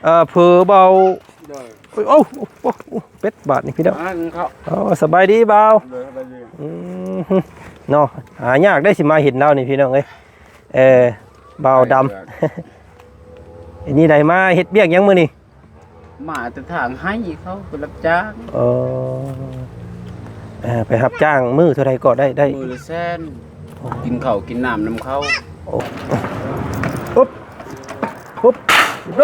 ເອີ ເຜີເບົາ ໂດຍ ໂອ້ ໂອ້ ເປັດບາດນີ້ພີ່ນ້ອງ ອ່າ ເຂົ້າ ອໍ ສະບາຍດີບ່າວ ໂດຍ ສະບາຍດີ ອືມ ເນາະ ຫາຍາກໄດ້ຊິມາເຫັນລາວນີ້ພີ່ນ້ອງເອີຍ ເອີ ບ່າວດຳ ໄດ້ ອັນນີ້ໄດ້ມາເຮັດວຽກຫຍັງມື້ນີ້? ມາແຕ່ທາງໄຮ່ເຂົາໄປຮັບຈ້າງ ເອີ ເອີ ໄປຮັບຈ້າງມື້ເທົ່າໃດກໍໄດ້ ໄດ້ ມື້ລະແສນ ໂອ້ ກິນເຂົ້າກິນນ້ຳນຳເຂົາ ໂອ້ ປຸບ ປຸບ ໂດ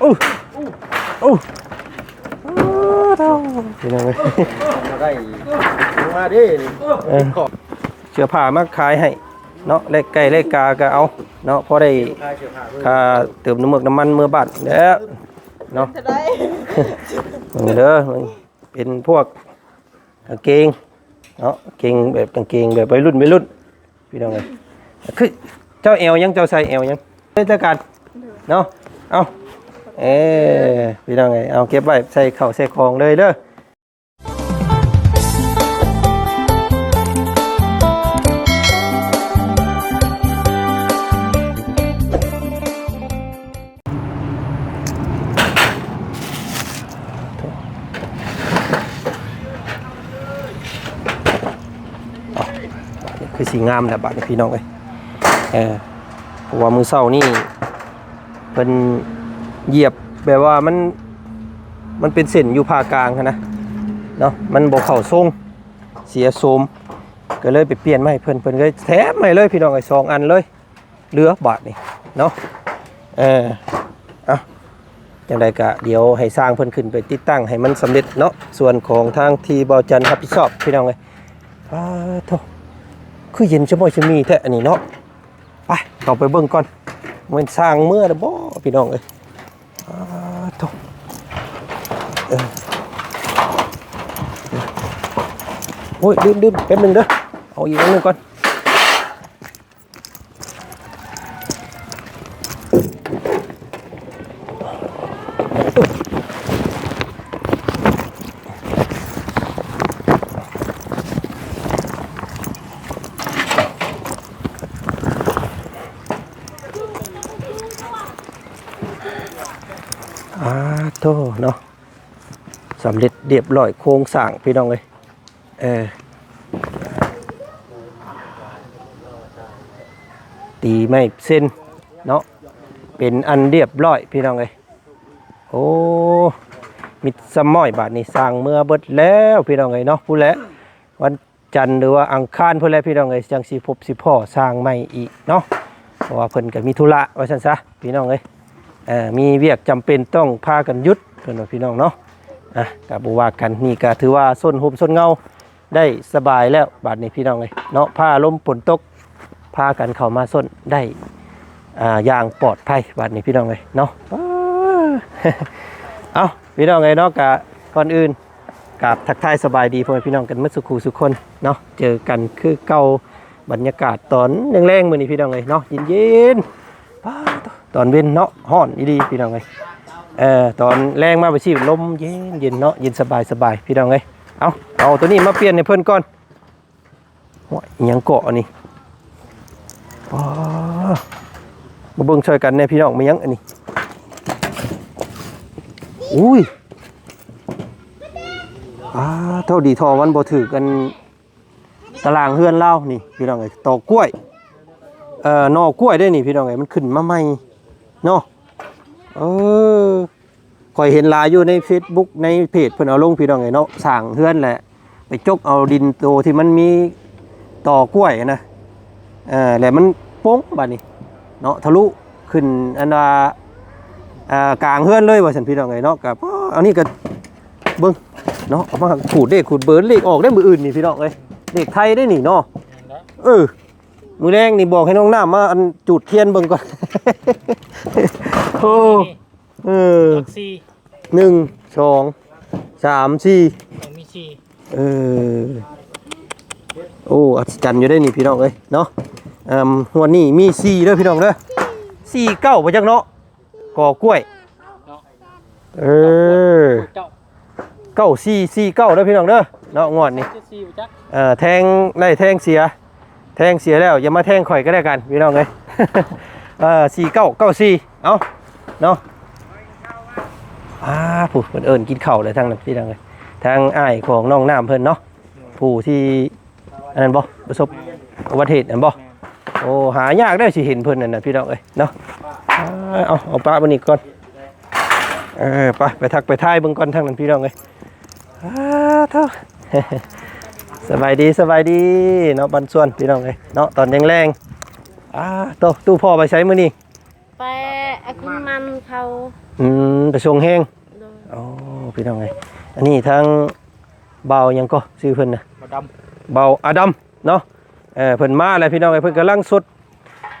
ໂອ້ ໂອ້ ໂອ້ ພີ່ນ້ອງເອີຍ ມາໄດ້ ມາເດ້ນີ້ ເອີ ເສື້ອຜ້າມາຂາຍໃຫ້ ເນາະ ແລກໄກ່ແລກກາກໍເອົາເນາະ ພໍໄດ້ຄ່າເຕີມນ້ຳເມືອກນ້ຳມັນເມືອບ້ານແລ້ວເນາະ ເປັນເທົ່າໃດ ເບິ່ງເດີ ເປັນພວກກາງເກງເນາະ ເກງແບບ ກາງເກງແບບໄວລຸ້ນ ໄວລຸ້ນ ພີ່ນ້ອງເອີຍ ຄືເຈົ້າແອວຫຍັງ ເຈົ້າໃສ່ແອວຫຍັງ ເຈົ້າກັນເນາະ ເອົາ ເອີ ພີ່ນ້ອງເອີຍ ເອົາເກັບໄວ້ໃສ່ເຂົ້າໃສ່ຂອງເລີຍເດີ. ຄືຊິງາມແລ້ວບາດນີ້ພີ່ນ້ອງເອີຍ ເອີ ເພາະວ່າມື້ເຊົ້ານີ້ ເພິ່ນຢຽບແບບວ່າມັນ ມັນເປັນເສັ້ນຢູ່ຜ່າກາງຫັ້ນນະເນາະ ມັນບໍ່ເຂົ້າຊົງ ເສຍໂສມ ກໍເລີຍໄປປ່ຽນມາໃຫ້ເພິ່ນ ເພິ່ນເລີຍແຖມໃຫ້ເລີຍພີ່ນ້ອງເອີຍ ສອງອັນເລີຍ ເຫຼືອບາດນີ້ເນາະ ເອີ ເອົາ ຈັ່ງໃດກະດຽວໃຫ້ຊ່າງເພິ່ນຂຶ້ນໄປຕິດຕັ້ງໃຫ້ມັນສຳເລັດເນາະ ສ່ວນຂອງທາງທີ່ບ່າວຈັນຮັບຜິດຊອບພີ່ນ້ອງເອີຍ ປາໂທ້ ຄືເຢັນຊະມ້ອຍຊະມີແທ້ອັນນີ້ເນາະ ໄປ ເຂົ້າໄປເບິ່ງກ່ອນ ແມ່ນຊ່າງເມືອແລ້ວບໍ່ພີ່ນ້ອງເອີຍ ປາໂທ້ ເອີ ໂອ້ຍ ລືມໆ ແປັບໜຶ່ງເດີ ເອົາອີກອັນໜຶ່ງກ່ອນ. ອາໂທ້ເນາະ ສຳເລັດລຽບລ້ອຍໂຄງສ້າງພີ່ນ້ອງເອີຍ ເອີ ຕີໄມ້ເຊັນເນາະ ເປັນອັນລຽບລ້ອຍພີ່ນ້ອງເອີຍ ໂອ້ ມິດຊະມ້ອຍບາດນີ້ ຊ່າງເມືອເບິດແລ້ວພີ່ນ້ອງເອີຍເນາະ ພຸ້ນແຫຼະ ວັນ ຈັນ ຫຼືວ່າອັງຄານພຸ້ນແຫຼະພີ່ນ້ອງເອີຍ ຈັ່ງຊິພົບຊິພໍ້ຊ່າງໃໝ່ອີກເນາະ ເພາະວ່າເພິ່ນກໍມີທຸລະວ່າຊັ້ນຊະພີ່ນ້ອງເອີຍ ເອີ ມີວຽກຈຳເປັນຕ້ອງພາກັນຢຸດເພິ່ນວ່າພີ່ນ້ອງເນາະ ອ່ະ ກໍບໍ່ວ່າກັນ ນີ້ກໍຖືວ່າຊົນຮົ່ມຊົນເງົາໄດ້ສະບາຍແລ້ວບາດນີ້ພີ່ນ້ອງເອີຍເນາະ ຟ້າລົມຝົນຕົກ ພາກັນເຂົ້າມາຊົນໄດ້ ອ່າ ຢ່າງປອດໄພບາດນີ້ພີ່ນ້ອງເອີຍເນາະ ເອົາ ພີ່ນ້ອງເອີຍເນາະ ກະກ່ອນອື່ນ ກາບທັກທາຍສະບາຍດີພໍ່ແມ່ພີ່ນ້ອງກັນໝົດສູ່ຄູ່ສູ່ຄົນເນາະ ເຈີກັນຄືເກົ່າ ບັນຍາກາດຕອນແລງໆມື້ນີ້ພີ່ນ້ອງເອີຍເນາະ ເຢັນໆ ປາດໂທ້ ຕອນເວັນເນາະ ຮ້ອນອີ່ຫຼີພີ່ນ້ອງເອີຍ ເອີ ຕອນແລງມາແບບຊີ້ ລົມເຢັນໆເນາະ ເຢັນສະບາຍໆ ພີ່ນ້ອງເອີຍ ເອົາ ເອົາໂຕນີ້ມາປ່ຽນໃຫ້ເພິ່ນກ່ອນ ໂອ້ຍ ອີ່ຫຍັງເກາະອັນນີ້ ປາ ມາເບິ່ງຊ່ອຍກັນແດ່ພີ່ນ້ອງ ແມ່ນຫຍັງອັນນີ້ ອຸ້ຍ ປາ ເທົ່າດີທໍ່ມັນບໍ່ຖືກອັນຕະລາງເຮືອນລາວນີ້ພີ່ນ້ອງເອີຍ ຕໍກ້ວຍ ເອີ ໜໍ່ກ້ວຍເດ້ນີ້ພີ່ນ້ອງເອີຍ ມັນຂຶ້ນມາໃໝ່ເນາະ ເອີ. ຂ້ອຍເຫັນຫຼາຍຢູ່ໃນເຟສບຸກ ໃນເພຈເພິ່ນເອົາລົງພີ່ນ້ອງເອີຍເນາະ ສ້າງເຮືອນແຫຼະ ໄປຈົກເອົາດິນໂຕທີ່ມັນມີຕໍກ້ວຍນະ ເອີ ແລ້ວມັນປົງບາດນີ້ເນາະ ທະລຸຂຶ້ນອັນວ່າ ອ່າ ກາງເຮືອນເລີຍວ່າຊັ້ນພີ່ນ້ອງເອີຍເນາະ ກໍ ອັນນີ້ກໍເບິ່ງເນາະ ເອົາມາຂູດເລກຂູດເບີ ເລກອອກໄດ້ມື້ອື່ນນີ້ພີ່ນ້ອງເອີຍ ເລກໄທໄດ້ນີ້ເນາະ ເອີ ມື້ແລງນີ້ບອກໃຫ້ນ້ອງນ້ຳມາອັນຈູດທຽນເບິ່ງກ່ອນ ໂອ້ ເອີ ຫຼັກສີ່ ໜຶ່ງ ສອງ ສາມ ສີ່ ເອີ ມີສີ່ ເອີ ໂອ້ ອັດສະຈັນຢູ່ເດ້ນີ້ພີ່ນ້ອງເອີຍເນາະ ເອີ ງວດນີ້ມີສີ່ເດີພີ່ນ້ອງເດີ ສີ່ເກົ້າບໍ່ຈັກເນາະ ກໍກ້ວຍເນາະ ເອີ ເກົ້າ ເກົ້າສີ່ສີ່ເກົ້າເດີພີ່ນ້ອງເດີເນາະ ງວດນີ້ ເອີ ແທງໄດ້ແທງເສຍ ແທງເສຍແລ້ວຢ່າມາແທງຂ້ອຍກໍແລ້ວກັນພີ່ນ້ອງເອີຍ ເອີ ສີ່ເກົ້າເກົ້າສີ່ ເອົາເນາະ ອ່າ ຜູ້ເພິ່ນເອີ້ນກິນເຂົ້າແລ້ວທາງນັ້ນ ພີ່ນ້ອງເອີຍ ທາງອ້າຍຂອງນ້ອງນ້ຳເພິ່ນເນາະ ຜູ້ທີ່ອັນນັ້ນບໍ່ ປະສົບອຸບັດຕິເຫດນັ້ນບໍ່? ໂອ້ ຫາຍາກເດ້ຊິເຫັນເພິ່ນນັ້ນນະ ພີ່ນ້ອງເອີຍເນາະ. ອ່າ ເອົາ ເອົາປະມື້ນີ້ກ່ອນ ເອີ ໄປ ໄປທັກໄປທາຍເບິ່ງກ່ອນທາງນັ້ນ ພີ່ນ້ອງເອີຍ. ອ່າ ໂທ້ ສະບາຍດີ ສະບາຍດີເນາະ ບັນຊວນ ພີ່ນ້ອງເອີຍເນາະ ຕອນແລງໆ. ອ່າ ໂທ້ ຕູ້ພໍ່ໄປໃສມື້ນີ້? ໄປເອົາກິນມັນເຂົາ. ອືມ ໄປສົ່ງແຮງ. ໂດຍ. ໂອ້ ພີ່ນ້ອງເອີຍ ອັນນີ້ທາງບ່າວຫຍັງກໍຊື່ເພິ່ນນະ? ບ່າວດຳ ບ່າວອາດຳເນາະ. ເອີ ເພິ່ນມາແລ້ວ ພີ່ນ້ອງເອີຍ ເພິ່ນກຳລັງສົດ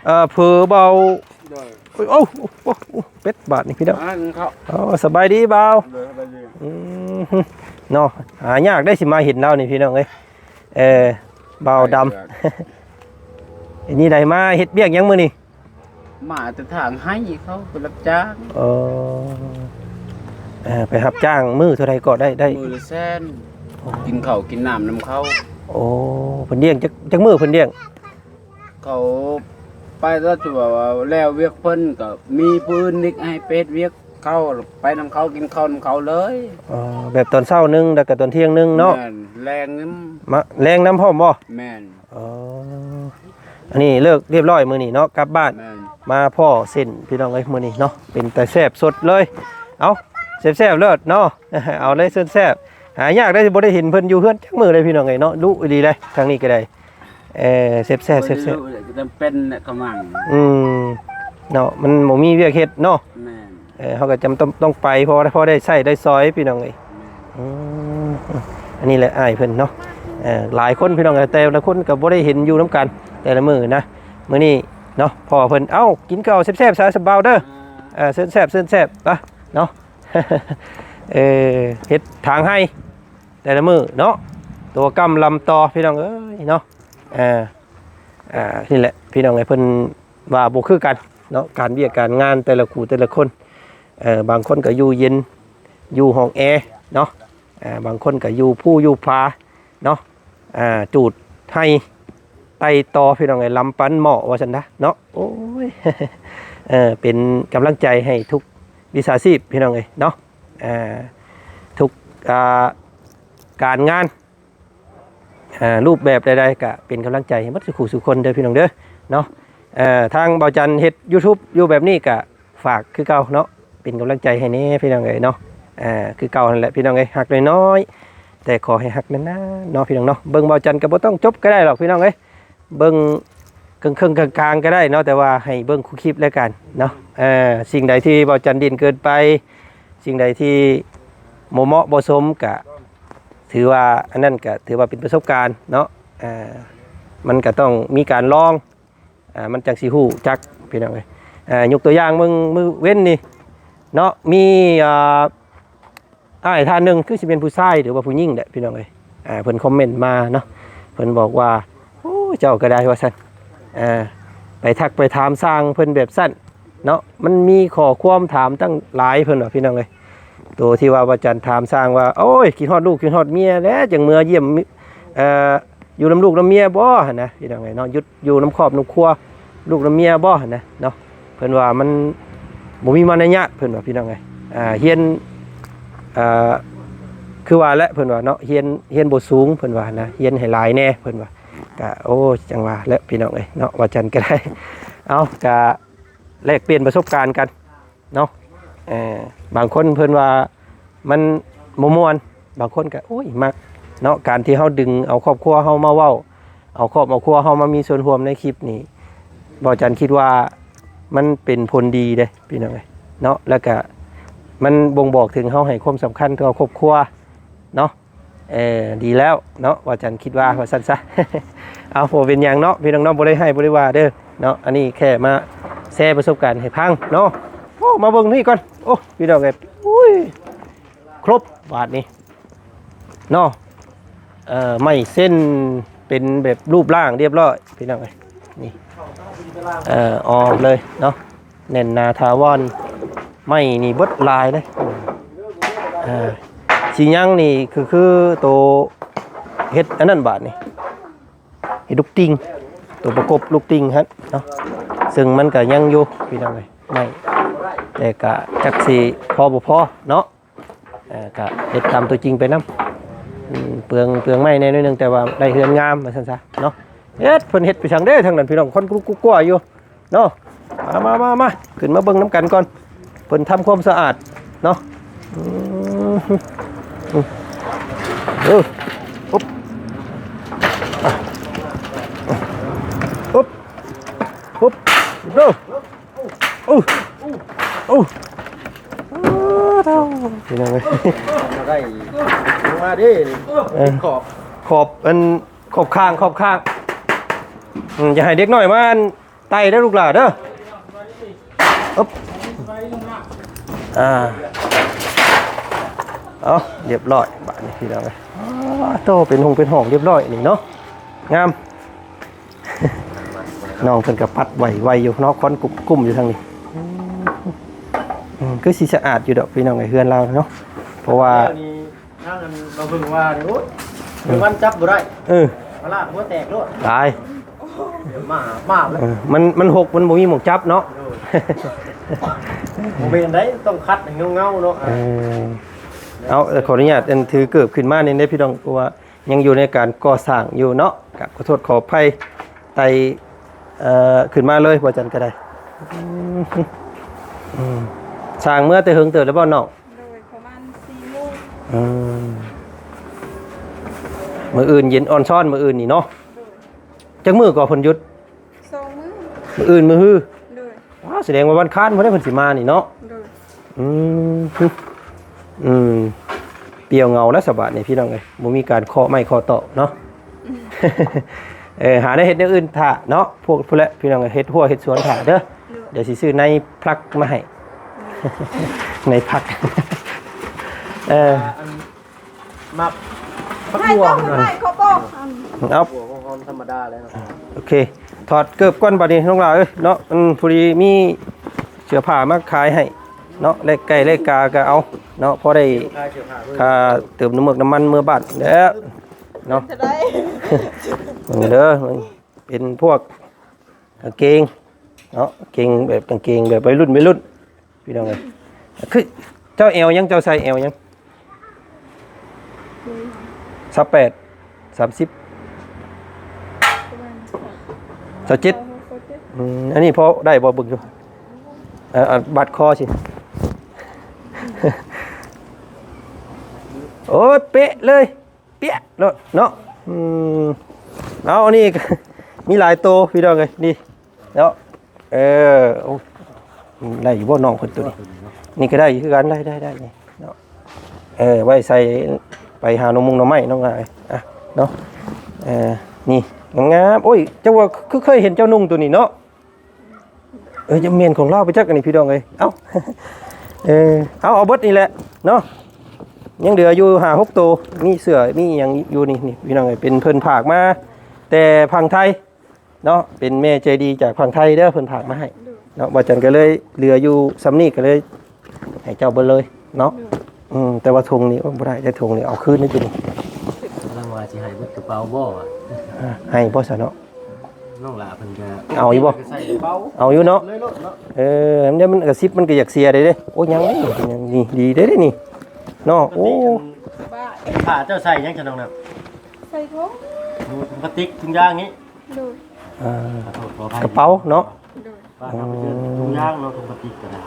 ເອີ ເຜີບ່າວ. ໂດຍ. ໂອ້ ໂອ້ ເປັດບາດນີ້ ພີ່ນ້ອງ. ອ່າ ເຂົ້າ. ອໍ ສະບາຍດີບ່າວ. ໂດຍ ສະບາຍດີ. ອືມ ເນາະ ຫາຍາກໄດ້ຊິມາເຫັນລາວນີ້ ພີ່ນ້ອງເອີຍ. ເອີ ບ່າວດຳ ເອີ ອັນນີ້ໄດ້ມາເຮັດວຽກຫຍັງມື້ນີ້? ມາແຕ່ທາງໄຮ່ ເຂົາໄປຮັບຈ້າງ. ເອີ ເອີ ໄປຮັບຈ້າງມື້ເທົ່າໃດກໍໄດ້? ໄດ້ມື້ລະແສນ. ໂອ້ ກິນເຂົ້າກິນນ້ຳນຳເຂົາ. ໂອ້ ເພິ່ນລ້ຽງຈັກ ຈັກມື້ເພິ່ນລ້ຽງ? ເຂົາໄປແລ້ວ ຖືວ່າແລ້ວວຽກເພິ່ນ ກໍມີຜູ້ອື່ນນິກໃຫ້ໄປເຮັດວຽກເຂົາ ໄປນຳເຂົາ ກິນເຂົ້ານຳເຂົາເລີຍ. ເອີ ແບບຕອນເຊົ້າໜຶ່ງ ແລ້ວກໍຕອນທ່ຽງໜຶ່ງເນາະ. ແມ່ນ ແລງນຳ ມາແລງນຳພ້ອມບໍ່? ແມ່ນ. ອໍ ອັນນີ້ເລີກຮຽບຮ້ອຍມື້ນີ້ເນາະ ກັບບ້ານ. ແມ່ນ. ມາພໍ້ເສັ້ນ ພີ່ນ້ອງເອີຍ ມື້ນີ້ເນາະ ເປັນຕາແຊບສົດເລີຍ. ເອົາ ແຊບໆ ເລີດເນາະ ເອົາເລີຍ ເຊີນແຊບ. ຫາຍາກໄດ້ ບໍ່ໄດ້ເຫັນເພິ່ນຢູ່ເຮືອນຈັກມື້ເລີຍ ພີ່ນ້ອງເອີຍເນາະ ດຸອີ່ຫຼີເດ້ ທາງນີ້ກໍໄດ້. ເອີ ແຊບໆ ແຊບໆ ບໍ່ໄດ້ດຸ ຈຳເປັນແຫຼະ ກະມັງ. ອືມ ເນາະ ມັນບໍ່ມີວຽກເຮັດເນາະ. ແມ່ນ. ເອີ ເຮົາກໍຈຳຕ້ອງ ຕ້ອງໄປ ເພາະວ່າພໍໄດ້ໃຊ້ໄດ້ສອຍ ພີ່ນ້ອງເອີຍ. ແມ່ນ. ອືມ ອັນນີ້ແຫຼະອ້າຍເພິ່ນເນາະ. ເອີ ຫຼາຍຄົນ ພີ່ນ້ອງເອີຍ ແຕ່ລະຄົນກໍບໍ່ໄດ້ເຫັນຢູ່ນຳກັນແຕ່ລະມື້ນະ. ມື້ນີ້ເນາະ ພໍ່ເພິ່ນ ເອົ້າ ກິນເຂົ້າແຊບໆ ຊະ ສະບ່າວເດີ. ອ່າ ເອີ ເຊີນແຊບ ເຊີນແຊບ ປະເນາະ. ເອີ ເຮັດທາງໄຮ່ແຕ່ລະມື້ເນາະ ຕົວກຳລຳຕໍ່ ພີ່ນ້ອງເອີຍເນາະ. ອ່າ ອ່າ ນີ້ແຫຼະ ພີ່ນ້ອງເອີຍ ເພິ່ນວ່າບໍ່ຄືກັນເນາະ ການວຽກການງານແຕ່ລະຄູ່ແຕ່ລະຄົນ. ເອີ ບາງຄົນກໍຢູ່ເຢັນ ຢູ່ຫ້ອງແອເນາະ. ອ່າ ບາງຄົນກໍຢູ່ພູຢູ່ຜາເນາະ ອ່າ ຈູດໄຮ່ໄຕ່ຕໍ ພີ່ນ້ອງເອີຍ ລຳປັນໝໍ້ວ່າຊັ້ນນະເນາະ. ໂອ້ຍ ເອີ ເປັນກຳລັງໃຈໃຫ້ທຸກວິຊາຊີບ ພີ່ນ້ອງເອີຍເນາະ. ອ່າ ທຸກ ອ່າ ການງານ ອ່າ ຮູບແບບໃດໆ ກະເປັນກຳລັງໃຈໃຫ້ໝົດສູ່ຄູ່ສູ່ຄົນເດີ ພີ່ນ້ອງເດີເນາະ. ເອີ ທາງບ່າວຈັນເຮັດຢູທູບຢູ່ແບບນີ້ກະ ຝາກຄືເກົ່າເນາະ ເປັນກຳລັງໃຈໃຫ້ແດ່ ພີ່ນ້ອງເອີຍເນາະ. ອ່າ ຄືເກົ່າຫັ້ນແຫຼະ ພີ່ນ້ອງເອີຍ ຮັກນ້ອຍໆ ແຕ່ຂໍໃຫ້ຮັກນານໆ ເນາະ ພີ່ນ້ອງເນາະ. ເບິ່ງບ່າວຈັນກໍບໍ່ຕ້ອງຈົບກໍໄດ້ດອກ ພີ່ນ້ອງເອີຍ ເບິ່ງເຄິ່ງໆ ກາງໆ ກໍໄດ້ເນາະ ແຕ່ວ່າໃຫ້ເບິ່ງຄູ່ຄລິບແລ້ວກັນເນາະ. ເອີ ສິ່ງໃດທີ່ບ່າວຈັນດິ້ນເກີນໄປ ສິ່ງໃດທີ່ບໍ່ເໝາະບໍ່ສົມ ກະຖືວ່າ ອັນນັ້ນກະຖືວ່າເປັນປະສົບການເນາະ. ເອີ ມັນກະຕ້ອງມີການລອງ ອ່າ ມັນຈັ່ງຊິຮູ້ຈັກ ພີ່ນ້ອງເອີຍ. ອ່າ ຍົກຕົວຢ່າງເບິ່ງມື້ເວັ້ນນີ້ເນາະ ມີ ອ່າ ອ້າຍທ່ານໜຶ່ງ ຄືຊິເປັນຜູ້ຊາຍ ຫຼືວ່າຜູ້ຍິງແຫຼະ ພີ່ນ້ອງເອີຍ. ອ່າ ເພິ່ນຄອມເມັນມາເນາະ ເພິ່ນບອກວ່າ ໂອ້ ເຈົ້າກໍໄດ້ວ່າຊັ້ນ ອ່າ ໄປທັກໄປຖາມຊ່າງເພິ່ນແບບຊັ້ນເນາະ ມັນມີຂໍ້ຄວາມຖາມຕັ້ງຫຼາຍ ເພິ່ນວ່າ ພີ່ນ້ອງເອີຍ. ໂຕທີ່ວ່າ ວ່າຈັນຖາມຊ່າງວ່າ ໂອ້ຍ ຄິດຮອດລູກ ຄິດຮອດເມຍແຫຼະ ຈັ່ງເມືອຢ້ຽມ ເອີ ຢູ່ນຳລູກນຳເມຍບໍ່ຫັ້ນນະ ພີ່ນ້ອງເອີຍເນາະ ຢຸດຢູ່ນຳຄອບນຳຄົວລູກນຳເມຍບໍ່ຫັ້ນນະເນາະ. ເພິ່ນວ່າມັນບໍ່ມີມານະຍາດ ເພິ່ນວ່າ ພີ່ນ້ອງເອີຍ. ອ່າ ຮຽນ ອ່າ ຄືວ່າແຫຼະ ເພິ່ນວ່າເນາະ ຮຽນ ຮຽນບໍ່ສູງ ເພິ່ນວ່ານະ ຮຽນໃຫ້ຫຼາຍແດ່ ເພິ່ນວ່າ. ກະ ໂອ້ ຈັ່ງວ່າແຫຼະ ພີ່ນ້ອງເອີຍເນາະ ວ່າຈັ່ງກໍໄດ້. ເອົາ ກະແລກປ່ຽນປະສົບການກັນ ເນາະ. ເອີ ບາງຄົນເພິ່ນວ່າມັນບໍ່ມ່ວນ ບາງຄົນກໍ ໂອ້ຍ ມັກເນາະ ການທີ່ເຮົາດຶງເອົາຄອບຄົວເຮົາມາເວົ້າ ເອົາຄອບເອົາຄົວເຮົາມາມີສ່ວນຮ່ວມໃນຄລິບນີ້ ບ່າວຈັນຄິດວ່າມັນເປັນຜົນດີເດ້ ພີ່ນ້ອງເອີຍເນາະ. ແລ້ວກະມັນບົ່ງບອກເຖິງເຮົາໃຫ້ຄວາມສຳຄັນຕໍ່ຄອບຄົວເນາະ. ເອີ ດີແລ້ວເນາະ ວ່າຈັນຄິດວ່າ ວ່າຊັ້ນຊະ. ເອົາ ບໍ່ເປັນຫຍັງເນາະ ພີ່ນ້ອງເນາະ ບໍ່ໄດ້ໃຫ້ບໍ່ໄດ້ວ່າເດີເນາະ ອັນນີ້ແຄ່ມາແຊປະສົບການໃຫ້ຟັງເນາະ. ໂອ້ ມາເບິ່ງນີ້ກ່ອນ ໂອ້ ພີ່ນ້ອງເອີຍ ອຸ້ຍ ຄົບບາດນີ້ເນາະ. ເອີ ໄມ້ເສັ້ນເປັນແບບຮູບຮ່າງຮຽບຮ້ອຍ ພີ່ນ້ອງເອີຍ ນີ້ ເອີ ອອກເລີຍເນາະ. ແໜ້ນໜາຖາວອນ ໄມ້ນີ້ເບິດຫຼາຍເດ້. ເອີ ຊິຍັງນີ້ຄື ຄືໂຕເຮັດອັນນັ້ນບາດນີ້ ເຮັດລູກຕິ່ງ ໂຕປະກົບລູກຕິ່ງຫັ້ນເນາະ ເຊິ່ງມັນກະຍັງຢູ່ ພີ່ນ້ອງເອີຍ ໄມ້ ແຕ່ກະຈັກຊິພໍບໍ່ພໍເນາະ. ເອີ ກະເຮັດຕາມຕົວຈິງໄປນຳ. ອືມ ເປືອງ ເປືອງໄມ້ແດ່ໜ້ອຍໜຶ່ງ ແຕ່ວ່າໄດ້ເຮືອນງາມວ່າຊັ້ນຊະເນາະ. ເຮັດ ເພິ່ນເຮັດໄປທາງເດ້ ທາງນັ້ນພີ່ນ້ອງ ຄົນກຸກກຸກກົວຢູ່ເນາະ. ມາ ມາ ມາ ມາ ຂຶ້ນມາເບິ່ງນຳກັນກ່ອນ ເພິ່ນທຳຄວາມສະອາດເນາະ. ອືມ ອືມ ເອີ ໂອບ ໂອບ ໂອບ ໂອ້ ໂອ້ ໂອ້ ໂອ້ ໂອ້ ພີ່ນ້ອງເອີຍ ມາໄດ້ ມາເດ້ ເອີ ຂອບ ຂອບ ອັນ ຂອບຂ້າງ ຂອບຂ້າງ. ອືມ ຢ່າໃຫ້ເດັກນ້ອຍມາ ອັນ ໄຕ່ເດີລູກຫຼ້າເດີ. ອຶບ ອ່າ ເອົາ ລຽບຮ້ອຍບາດນີ້ພີ່ນ້ອງເອີຍ. ໂຕ ເປັນຫ້ອງເປັນຫ້ອງລຽບຮ້ອຍນີ້ເນາະ ງາມ. ນ້ອງເພິ່ນກໍປັດໄຫວໆຢູ່ເນາະ ຄວັນກຸ້ມໆຢູ່ທາງນີ້. ອືມ ຄືຊິສະອາດຢູ່ດອກພີ່ນ້ອງເອີຍ ເຮືອນລາວເນາະ ເພາະວ່າ ທາງອັນ ເຮົາເພິ່ງວ່ານີ້ ໂອ້ຍ ເອີ ມັນຈັບບໍ່ໄດ້ ເອີ ມາລາກຫົວແຕກໂລດ ຕາຍ ມາ ມາ ເອີ ມັນ ມັນຫົກ ມັນບໍ່ມີໝ່ອງຈັບເນາະ. ໂດຍ ບໍ່ແມ່ນໃດ ຕ້ອງຂັດໃຫ້ເງົາໆເນາະ. ເອີ ເອົາ ຂໍອະນຸຍາດ ອັນ ຖືເກີບຂຶ້ນມານີ້ເດ້ພີ່ນ້ອງ ເພາະວ່າຍັງຢູ່ໃນການກໍ່ສ້າງຢູ່ເນາະ ກະຂໍໂທດຂໍອະໄພ ໄຕ່ ເອີ ຂຶ້ນມາເລີຍ ບໍ່ຈັນກໍໄດ້. ອືມ ອືມ ສ້າງເມືອແຕ່ເຫິງເຕີບແລ້ວບໍ່ນ້ອງ? ໂດຍ ປະມານສີ່ໂມງ. ອືມ ມື້ອື່ນເຢັນອ່ອນຊ້ອນ ມື້ອື່ນນີ້ເນາະ. ໂດຍ ຈັກມື້ກໍເພິ່ນຢຸດ? ສອງມື້. ມື້ອື່ນມື້ຮື. ໂດຍ ວ້າ ສະແດງວ່າວັນຄານພຸ້ນເດ້ເພິ່ນຊິມານີ້ເນາະ. ໂດຍ ອືມ ອືມ ປ່ຽວເຫງົາແລ້ວສະບາດນີ້ພີ່ນ້ອງເອີຍ ບໍ່ມີການເຄາະໄມ້ເຄາະຕອກເນາະ. ເອີ ຫາໄດ້ເຮັດແນວອື່ນຖ້າເນາະ ພວກພຸ້ນແຫຼະພີ່ນ້ອງເອີຍ ເຮັດຮົ້ວເຮັດສວນຖ້າເດີ. ໂດຍ ດຽວຊິຊື້ໃນພລັກມາໃຫ້ ໃນພັກ ເອີ ອັນ ໝາກ ໝາກບົວ ໃຫ້ເຈົ້າ ເພິ່ນວ່າ ໃຫ້ເຂົາບອກ ເອົາ ບົວຫອມທຳມະດາແລ້ວເນາະ. ໂອເຄ ຖອດເກີບກ່ອນບາດນີ້ນ້ອງຫຼ້າເອີຍເນາະ. ອືມ ພໍດີມີເສື້ອຜ້າມາຂາຍໃຫ້ເນາະ ແລກໄກ່ແລກກາກໍເອົາເນາະ ພໍໄດ້ຄ່າເຕີມນ້ຳເມືອກນ້ຳມັນເມືອບ້ານແຫຼະເນາະ. ເບິ່ງເດີ ເປັນພວກກາງເກງເນາະ ເກງແບບ ກາງເກງແບບໄວລຸ້ນ ໄວລຸ້ນ ພີ່ນ້ອງເອີຍ. ຄືເຈົ້າແອວຫຍັງ ເຈົ້າໃສ່ແອວຫຍັງ? ອືມ ຊາວແປດ ສາມສິບ ປະມານ ຊາວເຈັດ ຊາວຫົກ ຊາວເຈັດ. ອືມ ອັນນີ້ພໍໄດ້ບໍ່ ເບິ່ງດູ ເອີ ເອົາບາດຄໍຊິ. ໂອ້ຍ ເປະເລີຍ ປຽກໂລດເນາະ. ອືມ ເອົາ ອັນນີ້ ມີຫຼາຍໂຕພີ່ນ້ອງເອີຍ ນີ້ເນາະ. ເອີ ໂອ້ ໄດ້ຢູ່ບໍ່ນ້ອງເພິ່ນໂຕນີ້? ນີ້ກໍໄດ້ຄືກັນ ໄດ້ ໄດ້ ໄດ້ນີ້ເນາະ. ເອີ ໄວ້ໃສ່ໄປຫາໜໍ່ມຸງໜໍ່ໄມ້ນ້ອງຫຼ້າເອີຍ ອ່ະເນາະ. ເອີ ນີ້ງາມໆ. ໂອ້ຍ ເຈົ້າວ່າຄືເຄີຍເຫັນເຈົ້ານຸ່ງໂຕນີ້ເນາະ. ເອີ ຈະແມ່ນຂອງລາວໄປຈັກ ອັນນີ້ພີ່ນ້ອງເອີຍ. ເອົ້າ ເອີ ເອົາ ເອົາເບິດນີ້ແຫຼະເນາະ ຍັງເຫຼືອຢູ່ຫ້າຫົກໂຕ. ມີເສື້ອມີຫຍັງຢູ່ນີ້ ນີ້ພີ່ນ້ອງເອີຍ ເປັນເພິ່ນຝາກມາແຕ່ຝັ່ງໄທເນາະ ເປັນແມ່ໃຈດີຈາກຝັ່ງໄທເດີ ເພິ່ນຝາກມາໃຫ້ເນາະ. ບ່າວຈັນກໍເລີຍເຫຼືອຢູ່ສ່ຳນີ້ ກໍເລີຍໃຫ້ເຈົ້າເບິດເລີຍເນາະ. ໂດຍ ອືມ ແຕ່ວ່າຖົງນີ້ ໂອ້ຍ ບໍ່ໄດ້ເດ້ ຖົງນີ້ເອົາຄືນເດ້ ຈຸນີ້. ກຳລັງວ່າຊິໃຫ້ເບິດກະເປົາບໍ່ ອ່າ ໃຫ້ບໍ່ຊະເນາະ? ນ້ອງຫຼ້າເພິ່ນກໍເອົາຢູ່ບໍ່? ເອົາຢູ່ເນາະ ເລີຍໂລດເນາະ. ເອີ ມັນ ມັນກະສິບ ມັນກໍຢາກເສຍໄດ້ເດ້. ໂອ້ຍ ຍັງນີ້ ຍັງນີ້ ດີເດ້ນີ້ເນາະ. ໂອ້ ຜ້າເຈົ້າໃສ່ຫຍັງຊະນ້ອງນະ? ໃສ່ຖົງ ຖົງພລາສຕິກ ຖົງຢາງນີ້. ໂດຍ ອ່າ ຂອໂທດຂໍອະໄພ ກະເປົາເນາະ. ໂດຍ ປ້ານຳໄປເດີນ ອືມ ທຸງຍາງເນາະ ທຸງປາຕິກກໍໄດ້.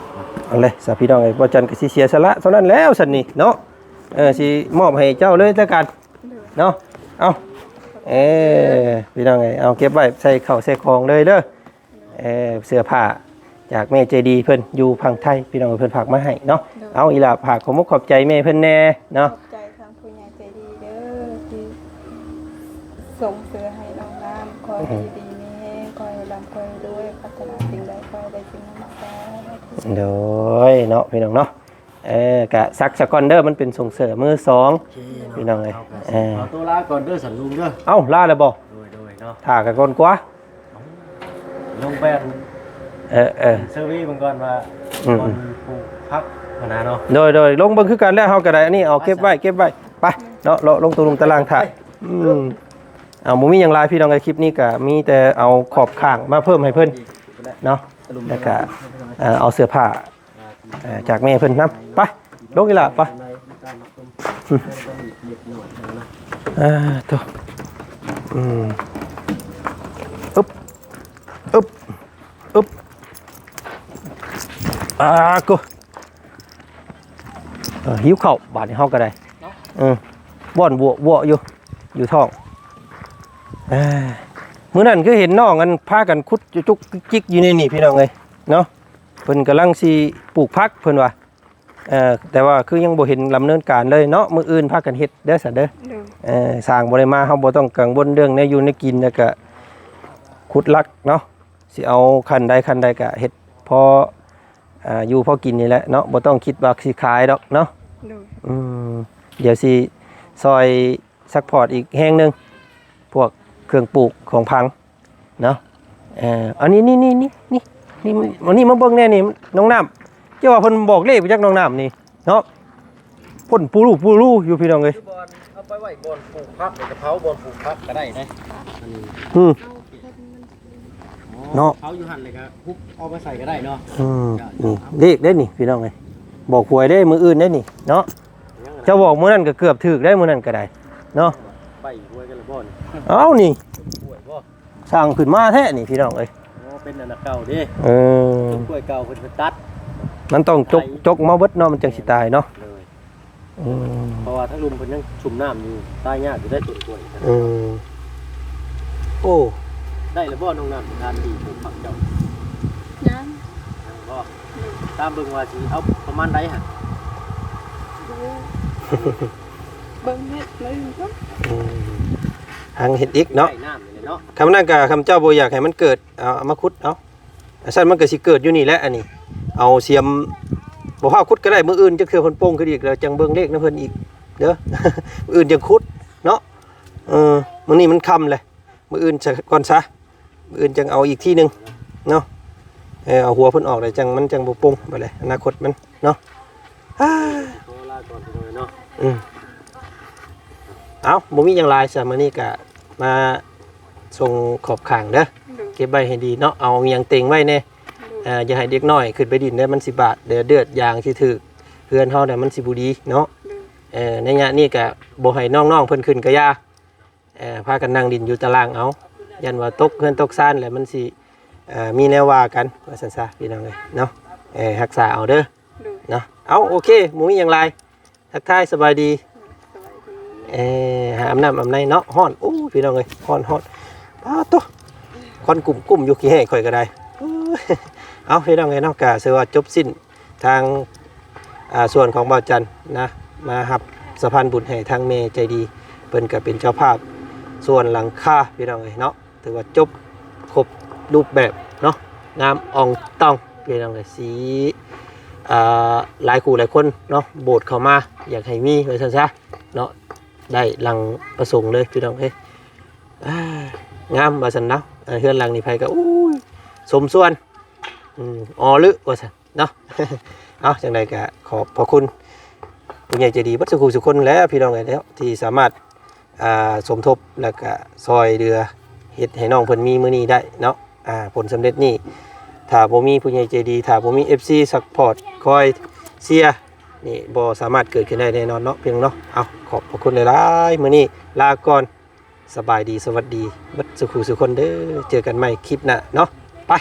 ເອົາເລີຍຊະພີ່ນ້ອງເອີຍ ບ່າວຈັນກໍຊິເສຍສະຫຼະເທົ່ານັ້ນແລ້ວຊັ້ນນີ້ເນາະ. ເອີ ຊິມອບໃຫ້ເຈົ້າເລີຍແລ້ວກັນ ໂດຍ ເນາະ. ເອົາ ເອີ ພີ່ນ້ອງເອີຍ ເອົາເກັບໄວ້ໃສ່ເຂົ້າໃສ່ຂອງເລີຍເດີ. ເອີ ເສື້ອຜ້າຈາກແມ່ໃຈດີເພິ່ນຢູ່ຝັ່ງໄທ ພີ່ນ້ອງເອີຍ ເພິ່ນຝາກມາໃຫ້ເນາະ. ໂດຍ ເອົາ ອີ່ຫຼ້າຝາກຂອບມຸກຂອບໃຈແມ່ເພິ່ນແດ່ເນາະ. ຂອບໃຈ ຜູ້ໃຫຍ່ໃຈດີເດີ ທີ່ສົ່ງເສື້ອໃຫ້ນ້ອງນ້ຳ ຂໍໃຫ້ຢູ່ດີມີແຮງ ຂໍໃຫ້ລ່ຳ ຂໍໃຫ້ລວຍ ປາດຖະໜາສິ່ງໃດ ຂໍໃຫ້ໄດ້ສິ່ງນັ້ນ ສາທຸ. ໂດຍເນາະ ພີ່ນ້ອງເນາະ. ເອີ ກະສັກສາກ່ອນເດີ ມັນເປັນສົ່ງເສີມມືສອງ ໂອເຄເນາະ ພີ່ນ້ອງເອີຍ. ເຮົາກະ ເອີ ຂໍຕົວລາກ່ອນເດີ ສັນລຸງເດີ. ເອົ້າ ລາແລ້ວບໍ່? ໂດຍ ໂດຍເນາະ. ຖ້າກະກ່ອນກວ່າ ລົງແບບ ເອີ ເອີ ເຊີເວເບິ່ງກ່ອນວ່າ ອືມ ບ່ອນປູກຜັກຫັ້ນນະເນາະ. ໂດຍ ໂດຍ ລົງເບິ່ງຄືກັນແລ້ວ ເຮົາກໍໄດ້ ອັນນີ້ເອົາເກັບໄວ້ ເກັບໄວ້ ໄປເນາະ. ເລາະລົງຕົງລຸ່ມຕະລ່າງຖ້າ ອືມ ເອົາ ບໍ່ມີຫຍັງຫຼາຍ ພີ່ນ້ອງເອີຍ. ຄລິບນີ້ກໍມີແຕ່ເອົາຂອບຂ້າງມາເພີ່ມໃຫ້ເພິ່ນເນາະ ແລ້ວກໍ ເອີ ເອົາເສື້ອຜ້າ ເອີ ຈາກແມ່ເພິ່ນນຳ. ໄປ ລົງອີ່ຫຼ້າ ໄປ. ອ່າ ໂຕ ອືມ ອຶບ ອຶບ ອຶບ ອ່າ ໂກ ເອີ ຫິວເຂົ້າບາດນີ້ເຮົາກໍໄດ້ ເອີ ບ່ອນວວະໆຢູ່ ຢູ່ທ້ອງ ເອີ ມື້ນັ້ນຄືເຫັນນ້ອງອັນພາກັນຂຸດຈຸກຈິກຢູ່ໃນນີ້ ພີ່ນ້ອງເອີຍເນາະ ເພິ່ນກຳລັງຊິປູກຜັກເພິ່ນວ່າ ເອີ ແຕ່ວ່າຄືຍັງບໍ່ເຫັນດຳເນີນການເລີຍເນາະ ມື້ອື່ນພາກັນເຮັດເດີຊັ້ນເດີ ໂດຍ ເອີ ຊ່າງບໍ່ໄດ້ມາ ເຮົາບໍ່ຕ້ອງກັງວົນເລື່ອງແນວຢູ່ແນວກິນ ແລ້ວກະຂຸດຫຼັກເນາະ ຊິເອົາຂັ້ນໃດຂັ້ນໃດກະເຮັດພໍ ອ່າ ຢູ່ພໍກິນນີ້ແຫຼະເນາະ ບໍ່ຕ້ອງຄິດວ່າຊິຂາຍດອກເນາະ ໂດຍ ອືມ ດຽວຊິຊ່ອຍຊັບພອດອີກແຮງໜຶ່ງ ພວກເຄື່ອງປູກຂອງຝັງເນາະ ເອີ ອັນນີ້ ນີ້ ນີ້ ນີ້ ນີ້ ນີ້ ອັນນີ້ມາເບິ່ງແດ່ນີ້ ນ້ອງນ້ຳ ເຈົ້າວ່າເພິ່ນບອກເລກໄປຈັກ ນ້ອງນ້ຳນີ້ເນາະ ພົ້ນປູລູປູລູຢູ່ ພີ່ນ້ອງເອີຍ ຄືບ່ອນເອົາໄປໄວ້ບ່ອນປູກຜັກ ແລ້ວກະເຜົາບ່ອນປູກຜັກກໍໄດ້ເດ້ ອັນນີ້ ອືມ ເນາະ ເຜົາຢູ່ຫັ້ນແລ້ວກໍຮຸບເອົາມາໃສ່ກໍໄດ້ເນາະ ອືມ ນີ້ເລກເດ້ນີ້ ພີ່ນ້ອງເອີຍ ບອກຫວຍເດ້ ມື້ອື່ນເດ້ນີ້ເນາະ ເຈົ້າບອກມື້ນັ້ນກໍເກືອບຖືກໄດ້ ມື້ນັ້ນກໍໄດ້ເນາະ ໄປຫວຍກັນລະບໍ່ນີ້ ເອົ້ານີ້ ຫວຍບໍ່ ສ້າງຂຶ້ນມາແທ້ນີ້ ພີ່ນ້ອງເອີຍ ໂອ້ ເປັນອັນເກົ່າເດ້ ເອີ ຕົ້ນກ້ວຍເກົ່າເພິ່ນໄປຕັດ ມັນຕ້ອງຈົກ ໄປ ຈົກມາເບິດເນາະ ມັນຈັ່ງຊິຕາຍເນາະ ໂດຍ ອືມ ເພາະວ່າທາງລຸ່ມເພິ່ນຍັງຊຸມນ້ຳຢູ່ ຕາຍຍາກຢູ່ໄດ໋ຕົ້ນກ້ວຍ ອືມ ໂອ້ ໄດ້ແລ້ວບໍ່ນ້ອງນ້ຳ ສະຖານທີ່ປູກຜັກເຈົ້າ ຍັງ ຍັງບໍ່ ຕາມເບິ່ງວ່າຊິເອົາປະມານໃດຫັ້ນ ບໍ່ຮູ້ ເບິ່ງເຮັດເລີຍ ອືມ ຫາເຮັດອີກເນາະ ໄດ້ນ້ຳນີ້ແຫຼະເນາະ ຄຳນັ້ນກໍ ຄຳເຈົ້າບໍ່ຢາກໃຫ້ມັນເກີດ ເອົາ ເອົາມາຂຸດເອົາ ອັນຊັ້ນມັນກໍຊິເກີດຢູ່ນີ້ແຫຼະ ອັນນີ້ ເອົາສຽມ ບໍ່ພາຂຸດກໍໄດ້ ມື້ອື່ນຈັກເທື່ອເພິ່ນໂປ່ງຂຶ້ນອີກ ແລ້ວຈັ່ງເບິ່ງເລກນຳເພິ່ນອີກເດີ ມື້ອື່ນຈັ່ງຂຸດເນາະ ເອີ ມື້ນີ້ມັນຄ່ຳແຫຼະ ມື້ອື່ນຊະກ່ອນຊະ ມື້ອື່ນຈັ່ງເອົາອີກທີໜຶ່ງເນາະ ເອີ ເອົາຫົວເພິ່ນອອກແລ້ວຈັ່ງ ມັນຈັ່ງບໍ່ໂປ່ງ ບາດໃດ ອະນາຄົດມັນເນາະ ອາ ຂໍລາກ່ອນພີ່ນ້ອງເນາະ ອືມ ເອົ້າ ບໍ່ມີຫຍັງຫຼາຍຊະ ມື້ນີ້ກະມາສົ່ງຂອບຂ້າງເດີ ໂດຍ ເກັບໄວ້ໃຫ້ດີເນາະ ເອົາຫຍັງເຕັງໄວ້ແດ່ ໂດຍ ເອີ ຢ່າໃຫ້ເດັກນ້ອຍຂຶ້ນໄປຫຼິ້ນເດີ ມັນຊິບາດເດີ ເລືອດຢາງຊິຖືກເຮືອນເຮົາແດ່ ມັນຊິບໍ່ດີເນາະ ໂດຍ ເອີ ໄລຍະນີ້ກະບໍ່ໃຫ້ນ້ອງໆເພິ່ນຂຶ້ນກະຢ່າ ເອີ ພາກັນນັ່ງຫຼິ້ນຢູ່ຕາລ່າງເອົາ ຢ້ານວ່າຕົກເຮືອນຕົກຊານແລ້ວມັນຊິ ເອີ ມີແນວວ່າກັນ ວ່າຊັ້ນຊະ ພີ່ນ້ອງເອີຍເນາະ ເອີ ຮັກສາເອົາເດີ ໂດຍ ເນາະ ເອົ້າ ໂອເຄ ບໍ່ມີຫຍັງຫຼາຍ ທັກທາຍສະບາຍດີ ສະບາຍດີ ເອີ ຫາອາບນ້ຳອາບໃນເນາະ ຮ້ອນ ໂອ້ ພີ່ນ້ອງເອີຍ ຮ້ອນ ຮ້ອນ ປາດໂທ້ ຄວັນກຸ້ມໆຢູ່ ຂີ້ແຫ້ງຂ້ອຍກໍໄດ້ ເອົ້າ ພີ່ນ້ອງເອີຍເນາະ ກະຖືວ່າຈົບສິ້ນ ທາງ ອ່າ ສ່ວນຂອງບ່າວຈັນນະ ມາຮັບສະພານບຸນໃຫ້ທາງແມ່ໃຈດີ ເພິ່ນກໍເປັນເຈົ້າພາບສ່ວນຫຼັງຄາ ພີ່ນ້ອງເອີຍເນາະ ຖືວ່າຈົບຄົບຮູບແບບເນາະ ງາມອ່ອງຕ່ອງ ພີ່ນ້ອງເອີຍ ສີ ອ່າ ຫຼາຍຄູ່ຫຼາຍຄົນເນາະ ໂບດເຂົ້າມາ ຢາກໃຫ້ມີ ວ່າຊັ້ນຊະເນາະ ໄດ້ດັ່ງປະສົງເລີຍ ພີ່ນ້ອງເອີຍ ອ່າ ງາມວ່າຊັ້ນເນາະ ເຮືອນຫຼັງນີ້ໃຜກໍ ໂອ້ຍ ສົມສ່ວນ ອືມ ອໍລຶ ວ່າຊັ້ນ ເນາະ ເອົາ ຈັ່ງໃດກໍຂອບພະຄຸນຜູ້ໃຫຍ່ໃຈດີເບິດສູ່ຜູ້ຄົນແຫຼະ ພີ່ນ້ອງເອີຍເນາະ ທີ່ສາມາດ ອ່າ ສົມທົບ ແລ້ວກໍຊ່ອຍເຫຼືອເຮັດໃຫ້ນ້ອງເພິ່ນມີມື້ນີ້ໄດ້ເນາະ ອ່າ ຜົນສຳເລັດນີ້ ຖ້າບໍ່ມີຜູ້ໃຫຍ່ໃຈດີ ຖ້າບໍ່ມີເອັຟຊີຊັບພອດ ຄອຍເຊຍ ນີ້ບໍ່ສາມາດເກີດຂຶ້ນໄດ້ແນ່ນອນເນາະ ພີ່ນ້ອງເນາະ ເອົາ ຂອບພະຄຸນຫຼາຍໆ ມື້ນີ້ລາກ່ອນ ສະບາຍດີ ສະຫວັດດີ ເບິດສູ່ຜູ້ສູ່ຄົນເດີ ເຈີກັນໃໝ່ຄລິບໜ້າເນາະ ໄປ